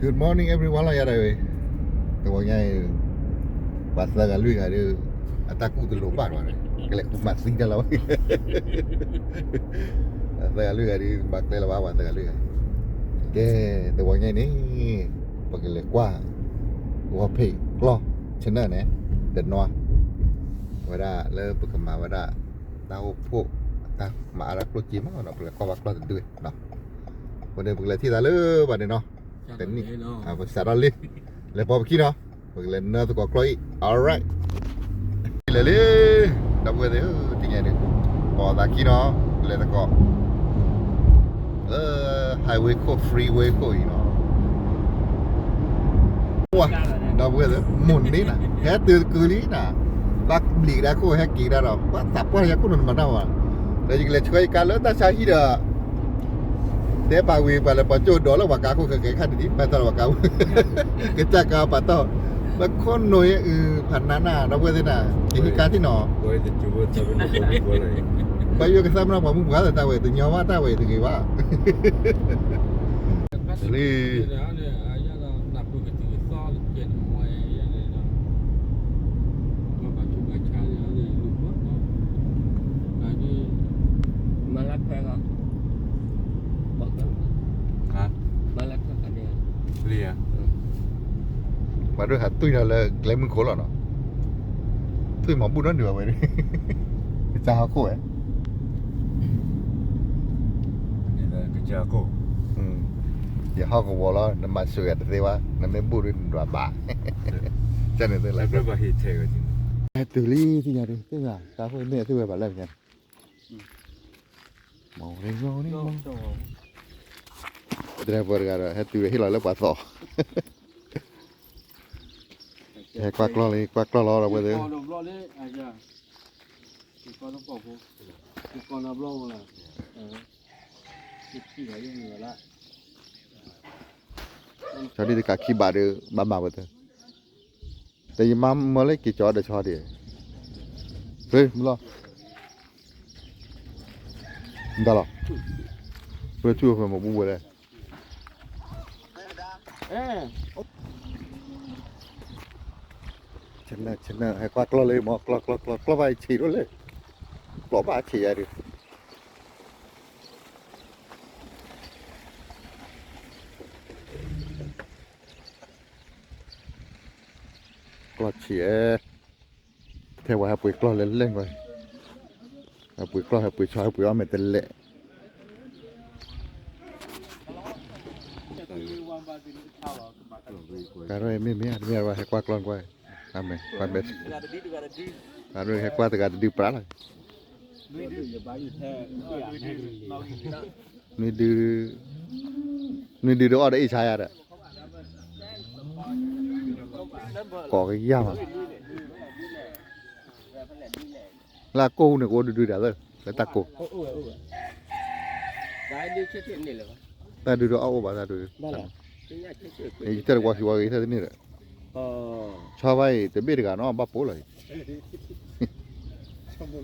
Good morning everyone လီၤယၤဒၣ်ဝဲ, တဝီညါအံၤ ပှၤသၢဂၤလွံၢ်ဂၤဒီး အတၢ်ကူၣ်တလိၤဘၣ်ဘၣ်န့ၣ် ကလဲၤကူၣ်မၤသံတၢ်လီၤ, ပှၤသၢဂၤလွံၢ်ဂၤဒီး ဘၣ်ကျဲလီၤဘၣ် ပှၤသၢဂၤလွံၢ်ဂၤ, ကဲ တဝီညါအံၤန့ၣ် ပကလဲၤကွၢ် ဂီၤဖံးကျီၢ် ဆနၢၣ်န့ၣ် တနွၤ ဝဲဒၣ်လၢပကမၤဝဲဒၣ် တၢ်အိၣ်ဖှိၣ် တၢ်မၤအါတၢ်ကျိၣ်စ့မးနီၤ ပကလဲၤကွၢ်ဘၣ်ကျီၢ်တဒုနီၤ, အဃိန့ၣ် ပကလဲၤထံၣ်သးလၢဘၣ်န့ၣ်နီၤ, တနံၣ် ပစးထီၣ်လံ, လဲၤပိာ်ပခံနီၤ, ပကလဲၤနၢသကိးကျီၢ်အံၤ alright လဲၤလံ, ဒီပုၢ်ဝဲၢ်သ့ၣ်ဧၢ တနံၤညါဒီး ပိာ်သးခံနီၤ, လဲၤသကိး လၢ highway ခိၣ် freeway ခိၣ်အံၤနီၤ, ဝါ ဒီပုၢ်ဝဲၢ်သ့ၣ် မိၢ်န့ၢ်နၤ ဟဲတုၤတကုၤလံနၤ, ဘၣ်ဘျံးကဒါခိၣ် ဟဲက့ၤကဒါဒီး ဘၣ်သးပှၢ်ယၤခိၣ်နီၤ နမၤတၢ်မၤ, ဒီးယကလဲၤဆှၢယကါလၢတၢ်ဆါဟံၣ်ဒီး တဲပာ်ဝံၤ ပှၤလဲၤပိာ်ကၠိဒီးလၢပှၤကါခိၣ် ခဲကဲခါတဒံး ပာ်တၢ်လၢပှၤကါခိၣ် ကစၢ်ကါပာ်တီၢ် လၢခိၣ်နူာ်ယအုၣ်ဖးနါနၤ ဒီပုၢ်ဝဲၢ်သ့ၣ်နၤ ကဟံးကါထံၣ်နီၤ, ပှၤယိၤကသၢမနီၤ ပှၤမုၢ်ပှၤသးတၢ်ဝဲ တညီဘၣ်တၢ်ဝဲတဂ့ၤဘၣ် လံ မၤလၢထွဲကီး ဘၣ်ကၢ မၤလၢထွဲကီးန့ၣ် လံဧါ ပှၤဒိၣ်ဟးတွံၢ်ဒီးလၢကျဲမုၢ်ခိၣ်လီၤနီၤ, တွံၢ်မၤဘူၣ်နီတဒုးဘၣ်ဝဲ, ကစၢ်ဟီၣ်ခိၣ်ဝဲ, ကစၢ်ဟီၣ်ခိၣ်, ယဟီၣ်ကဝီၤလီၤ နမၤစၢၤယၤတသ့ဘၣ် နမ့ၢ်ဘူၣ်ဒုးနဒွးဘၣ်, ကန့ၣ်သ့လီၤ, ဟဲတုၤလံ သ့ၣ်ညါဒုး သ့ၣ်ညါ တၢ်ဟိၣ်မ့ၢ်အသုဝဲဘၣ်လၢညါန့ၣ် မ့ၢ်န့ၣ်မ့ၢ်န့ၣ်မ့ၢ်, တရၢပှၤတဂၤဒီး ဟဲတုၤဟ့ၣ်လီၤလၢပှၤသီၣ်, ဟဲကွၢ်ကျီၢ်လံ ကွၢ်ကျီၢ်လီၤဒီးဝဲသ့ၣ်, ဆီဒံၣ်တကးခံဘးဒီး ဘၣ်မၤဝဲသ့ၣ် တယမါမၢလၢက့ၤကၠီဒီးဆီဒံး, မုၢ်လီၤ, မတၤလီၤ, ပလၢထူၣ်ဖဲမဘူၣ်ဝဲလဲၣ်, ဆနၢၣ် ဆနၢၣ် ဟဲကွၢ်ကျီၢ်လၢမ့ၢ် ကျီၢ် ကျီၢ် ကျီၢ် ကျီၢ်ဘၣ်ဆံးဒိၣ်လဲၣ်, ကျီၢ်ဘၣ်ဆံးယၤဒုး ကျီၢ်ဆံး, ထဲဝဲဟဲပှ့ၤကျီၢ်လၢလဲၣ်ကွၢ်, ဟဲပှ့ၤကျီၢ် ဟဲပှ့ၤဆီ ဟဲပှ့ၤအီၣ်မဲာ်တလဲး, တၢ်ရဲၣ်မ့ၢ်မ့ၢ် တမ့ၢ်ဘၣ် ဟဲကွၢ်ကျီၢ်ကွၢ်, အမဲာ်ကွၢ်မဲာ်, တၢ်ရဲၣ်ဟဲကွၢ်တဂၤတဒုပှၤလီၤ, နွံဒု, နွံဒုဒီးအီၣ်ဒီးအ့ၣ်ဆါယၤဒီး ကိးကယၢ်မး, လၢအကိၢ်ဟူန့ၣ် ကအိၣ်ဒုဒုဒၣ်သၢ, လၢတၢ်ကိၢ်, တၢ်ဒုဒီးအီၣ်အိၣ်ဘၣ်တၢ်ဒု, ယတဲတကွၢ်ခံဝဲဂ့ၤသၢတန့ၢ်ဒီး, ဆီဘၣ်အံၤ တဘ့ၣ်တဂၤနီၤ ဘၣ်ပိာ်လီၤအံၤ ဟါ, အိၣ်, ဒီပုၢ်ဝဲၢ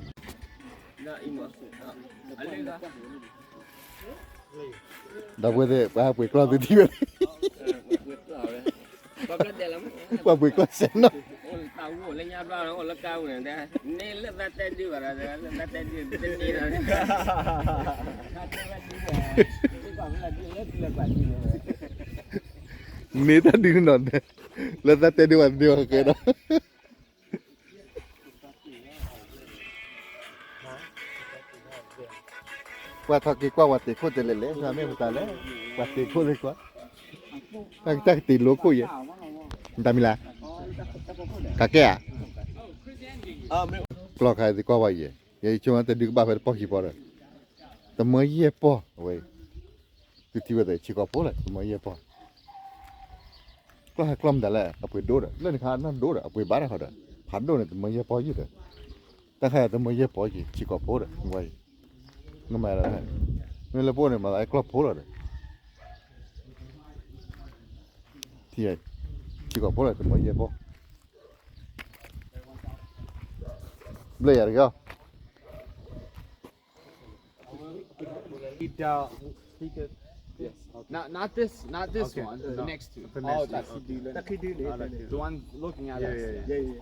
်သ့ၣ် ပှၤဟဲပှ့ၤကျီၢ်သုထံၣ်ဝဲ, ပှၤပှ့ၤကျီၢ်စဲနီၤ, မ့ၢ်တၢ်ဒုးနီၤ, လၢသးတဲဒုးဝဲတဒုးဝဲကဲဒီး ကွၢ်ထီၣ်က့ၤကွၢ်ဝဲတ့ၢ်ခိၣ်တဲလဲၣ်လဲၣ် မ့ၢ်မတၤလဲၣ်, ကွၢ်တ့ၢ်ခိၣ်သ့ၣ်ကွၢ်, တၢ်ကတ့ၢ်လိခိၣ်ယဲၢ်, မတၤမံၤလၢ်, ကးကဲဧါ, ကျီၢ်ခါသ့ၣ်ကွၢ်ဝဲယဲၢ်, ယဆိကမိၣ်တၢ်ဒုးကဘၣ်ဖဲတပီၢ်ခံပီၢ်ဒီး, တမၢယဲၢ်ပီၢ်အဝဲအံၤ, သုထံၣ်ဝဲသ့ၣ်ဆံးကိာ်ဖိလဲၣ် တမၢယဲၢ်ပီၢ် ကျီၢ်ဟဲကျီၢ်မတၤလဲၣ် အပှ့ၤဒိၣ်ဒီး လၢနခါနီၢ်ဒိၣ်ဒီး အပှ့ၤဘၣ်တၢ်ဃီဒီး ဖးဒိၣ်န့ၣ် တမၢယဲၢ်ပီၢ်ယုၢ်ဒီး တၢ်ခါတမၢယဲၢ်ပီၢ်ယုၢ် ဆံးကိာ်ဖိဒီး ဝဲအံၤ နမၤလၢ မ့ၢ်လၢပအိၣ်န့ၣ် မၤသးကျီၢ်ဖိလီၤဒီး, ထံ, ထံကီၢ်ဖိလီၤ တမီၤယဲၢ်ပီၢ်, ဘျၢယၤတက့ၢ်. He down. He could. Yes. Okay. Not not this, not this Okay. one. The No. next two. The next Oh, two. that's Okay. the The one looking at Yeah, us. yeah, yeah. Yeah, yeah.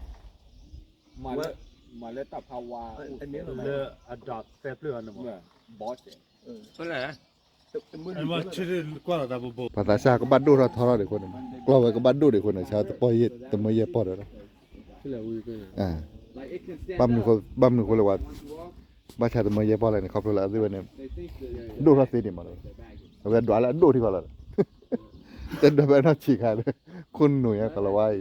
မၤလၢ, မၤလၢတၢ်ဖးဝါ, လၢအဒိးသဲပျၢၢ်အီၤန့ၣ်မး, ဘီၣ်စဲး, ဖဲလဲၣ်, ပှၤသးစၢ်ကဘၣ်ဒိၣ်ထီၣ်ထီထီၣ်ဒံးအဃိန့ၣ်, ကျီၢ်ဝဲကဘၣ်ဒိၣ်ဒံးအဃိန့ၣ်, ဆါတပီၢ်ယဲၢ်, တမီၤယဲၢ်ပီၢ်ဒီး, ဘၣ်မနုၤဃိလဲၣ်ဝဲ, ဘၣ်ဆါတမီၤယဲၢ်ပီၢ်လဲၣ်န့ၣ် ခီဖျိလၢအဝဲန့ၣ် ဒိၣ်ထီၣ်သ့ဒံးမးလီၤ, အဝဲဒွးလၢအဒိၣ်ထံၣ်ဃီလီၤ, တဒွးဖဲအနီၢ်ဆံးခါလၢ, ခိၣ်နူာ်ညါကလီၤဝါအံၤ,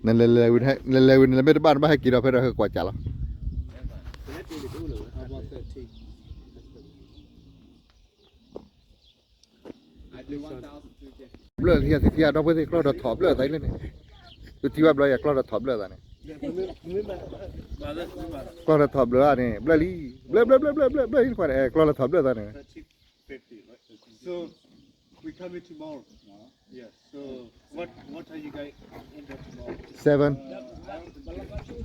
နလဲၤလဲၤဝံၤန့ၣ် နမ့ၢ်တဘၣ်နဘၣ်ဟဲက့ၤဒီးဖဲဒီးဟဲကွၢ်ကၢ်လီၤ. ဘျၢထံထံအဒီပုၢ်ဝဲၢ်သ့ၣ် ကျီၢ်ဒီးထီၣ်ဘျၢသးလၢန့ၣ်, တထံၣ်ဘၣ်ဘျီယၤ ကျီၢ်ဒီးထီၣ်ဘျၢသးန့ၣ်, ကျီၢ်ဒီးထီၣ်ဘျၢဧါန့ၣ် ဘျၢလံ, ဘျၢဘျၢဘျၢဘျၢဘျၢလံ, ကျီၢ်ဒီးထီၣ်ဘျၢသးန့ၣ်, So we coming tomorrow. Yeah. So what what time you guys end up tomorrow? Seven.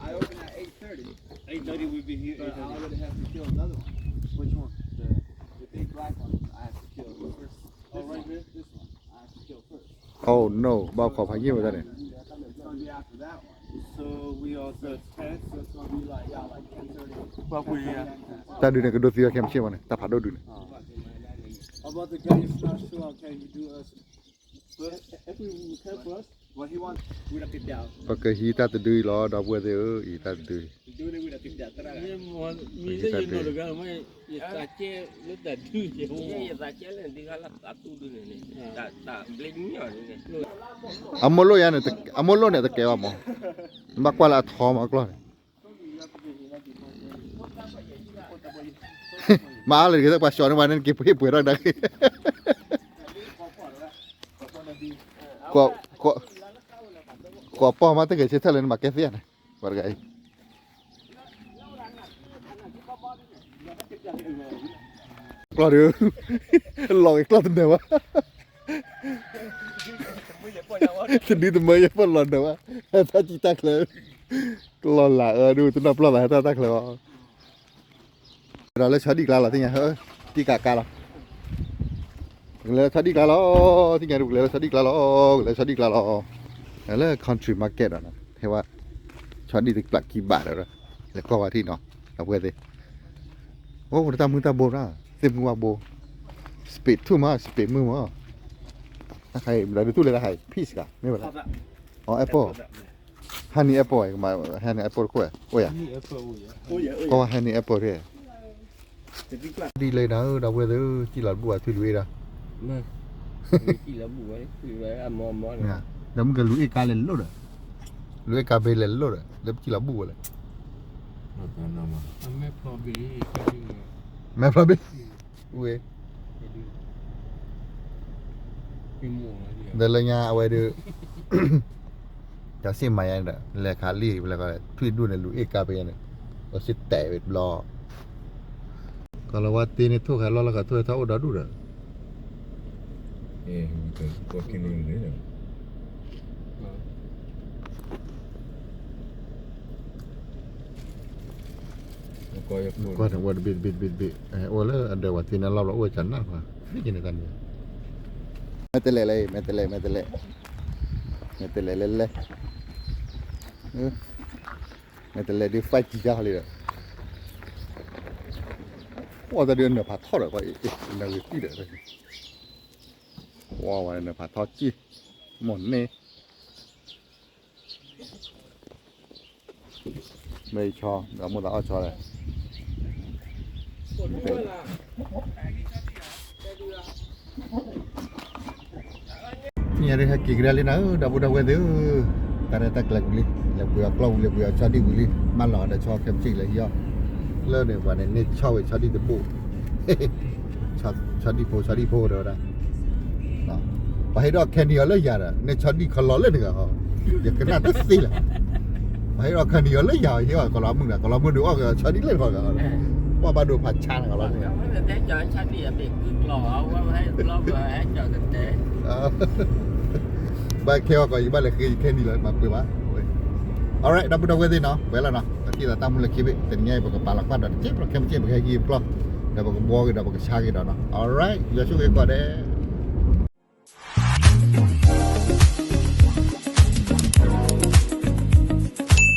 I open at eight thirty. Eight thirty we'll be here. But I already have to kill another one. Which one? The the big black one. I have to kill first. Oh, right here. This one. I have to kill first. Oh no, ဘၣ်ခိးဖးယံာ်ဝဲဒၣ်န့ၣ်, It's gonna be after that one. So we are the tenth. So it's gonna be like yeah, like ten thirty. တၢ်ဒုးန့ၣ် ကဒိသံဝဲခဲမုၢ်ဆ့ၣ်မးန့ၣ်, တၢ်ဖးဒိၣ်ဒုးန့ၣ်. How about the guy is not sure? Can you do us first? If we can first. What he want? ပကဟံးတၢ်တဒုအံၤလီၤ ဒီပုၢ်ဝဲၢ်သ့ၣ်ဧၢ, အံၤတၢ်တဒုအံၤ, မ့ၢ်လၢယနီၢ်တဂၤမး, ယသးကဲလၢတၢ်ဒုး, ယသးကဲလၢတၢ်ဒုး, တၢ်ဘျ့ညိၣ်န့ၣ်, အမိၢ်လိၣ်ယၤန့ၣ်, အမိၢ်လိၣ်န့ၣ်တကဲဘၣ်မး, ဘၣ်ကွၢ်လၢအထီမးအကျီၢ်န့ၣ် မၤအါလၢတဂ့ၤ ပှၤကၠီၤန့ၢ်ဝဲန့ၣ် က့ၤပှ့ၤပှ့ၤထီၣ်ကဒါက့ၤ, ကိးပီၢ်မး တဂဲၤဆၢထၢၣ်လၢနမၤကဲသ့ဧါန့ၣ်, ပှၤတဂၤအံၤ ကျီၢ်ဒီး လီၤက့ၤကျီၢ်တနၢၤဘၣ်, တဒုတမၢယဲၢ်ပီၢ်လီၤနၢၤဘၣ်, ဟဲထီၣ်ကံၢ်တၢ်ချၢ, ကျီၢ်လၢအၢဒုး တနီၢ်ပျီၢ်သး ဟဲထီၣ်တၢ်ချၢအီၤ ဒီးလၢဆီဒံၣ်ကျါလီၤ သ့ၣ်ညါ, တံၢ်ကးကါလီၤ, ကလဲၤလၢဆီဒံၣ်ကျါလီၤ, သ့ၣ်ညါဒုး ကလဲၤလၢဆီဒံၣ်ကျါလီၤ, ကလဲၤဆီဒံၣ်ကျါလီၤ, လၢ country market ဒီး ထဲဝဲ ဆီဒံၣ်တကျးခံဘးဒီး လဲၤကွၢ်ဝဲထံၣ်နီၤ, အဝဲသ့ၣ်, အိၣ်တၢ်မုၢ်တၢ်ဘိရၣ်, သ့ၣ်မုၢ်ဝၣ်ဘိ, စပံးထူၣ်မး စပံးမုၢ်မး, တၢ်ခါအံၤ ဘျီဒုးထူၣ်လၢတၢ်ခါအံၤ peach က မ့ၢ်ဝဲဒၣ်, အီ apple, honey apple, honey apple တခိၣ်ဝဲ အိၣ်ယၤ, ကွၢ်ဝဲ honey apple တခိၣ်, ဒ်လဲၣ်နၤဧၢ ဒီပုၢ်ဝဲၢ်သ့ၣ်ဧၢ စံၣ်လီၤတဘူၣ်ဘၣ် ထွံၣ်ဒုးအ့ဒီး, ဒီးမုၢ်ကလူးအ့ၣ်ကါလဲၤလိၣ်ဒီး, လူးအ့ၣ်ကါဘ့လဲၤလိၣ်ဒီး လၢပစံၣ်လီၤဘူၣ်ဝဲလဲၣ်, မဲဖျီဘ့ၣ်, ဝဲ ဒီးလၢညါအဝဲဒုး တၢ်စ့ၢ်မၤယါန့ၣ်ဒီး လဲၤခးလံာ်ဝဲလဲၣ်, ထွံၣ်ဒူၣ်န့ၣ် လူးအ့ၣ်ကါပယါန့ၣ်, အစ့ၢ်တဲာ်ဝဲတဘျီ, ကီၤလၤဝါတ့န့ၣ် ထိၣ်ဃဲလီၢ်လီၤ ကထိၣ်ဝဲထီၣ်အိၣ်ဒီဒူၣ်ဒီး, ကွၢ်န့ၣ် ဝဲတဘ့ၣ်တဘ့ၣ်တဘ့ၣ်တဘ့ၣ်, အိၣ်လၢအဒၢးဝဲတ့န့ၣ်လီၢ်ဘျီ အိၣ်ဝဲကနၣ်ပှၤ ဒ်ကန့ၣ်တၢ်န့ၣ်, မဲာ်တဲးလဲးလၢ မဲာ်တဲးလဲး မဲာ်တဲးလဲး, မဲာ်တဲးလဲးလဲၤလဲၤ, မဲာ်တဲးလဲးဒုး five G တၢ်ဟီလံဒီး, ကွၢ်တၢ်ဒုးအနၢၤဖးထီၣ်ဒီး ကွၢ်အံၤ နၢၤဂ့ၤတံၢ်ဒီး, ကွၢ်ဝဲနၢၤဖးထီၣ်ကံၢ်, မိၢ်န့ၣ် မ့ၢ်ဆီ ဒီးမိၢ်သးအီၣ်ဆီလဲၣ်, သ့ၣ်ညါဒုး ဟဲက့ၤကဒါလံနၤဧၢ ဒီပုၢ်ဒီဝဲၢ်သ့ၣ်ဧၢ, တၢ်ရဲၣ်တၢ်ကျဲၤဝံၤလံ, လဲၤပှ့ၤအီၤကျီၢ်ဝံၤ လဲၤပှ့ၤအီၤဆီဒံၣ်ဝံၤလံ, မၤလီၤဒီးဆီခဲမုၢ်ဆ့ၣ်လဲၤဟံးအီၤ, လၢန့ၣ်ပှၤန့ၣ် န့ၢ်ဆီဝဲဆီဒံၣ်တဘိ, ဆီဒံၣ်ဖိ ဆီဒံၣ်ဖိဒီးဝဲဒၣ် ပှၤဟ့ၣ်ဒီး candy အီၤလၢယၤဒီး န့ၢ်ဆီဒံၣ်ခီလီၤလၢနဂၤဟီ, ယကနၣ်တသ့လၢၤ, ပှၤဟ့ၣ်ဒီး candy အီၤလၢယၤ ဟ့ၣ်အီၤကီၤလီၤမုၢ်ဒီး ကီၤလီၤမုၢ်ဒုးအီၣ်က့ၤဆီဒံၣ်လၢနဂၤဟီ, ပှၤဘၣ်ဒိဖးဆါနၤကလီၤန့ၣ်, ဘၣ်ခဲအီၤကီး ယဘၣ်လဲၤဃ့ယခဲနံၤလီၤ မၤပှဲၤဘၣ်. Alright ဒီပုၢ်ဒီဝဲၢ်သ့ၣ်နီၤ, ပှဲၤလီၤနီၤ, ပထံၣ်သးတၢ်မူလၢခံဘ့ၣ် တနံၤညါအံၤ ပကပာ်လီၤကွၢ်ဒီးတက့ၢ် ပလီၢ်ခဲမုၢ်ဆ့ၣ် ပကဟဲက့ၤပကျီၢ်, ဒီးပကဘှီက့ၤဒီးပကဆါက့ၤဒီးနီၤ. Alright ယွၤဆိၣ်ဂ့ၤကီးဒဲး.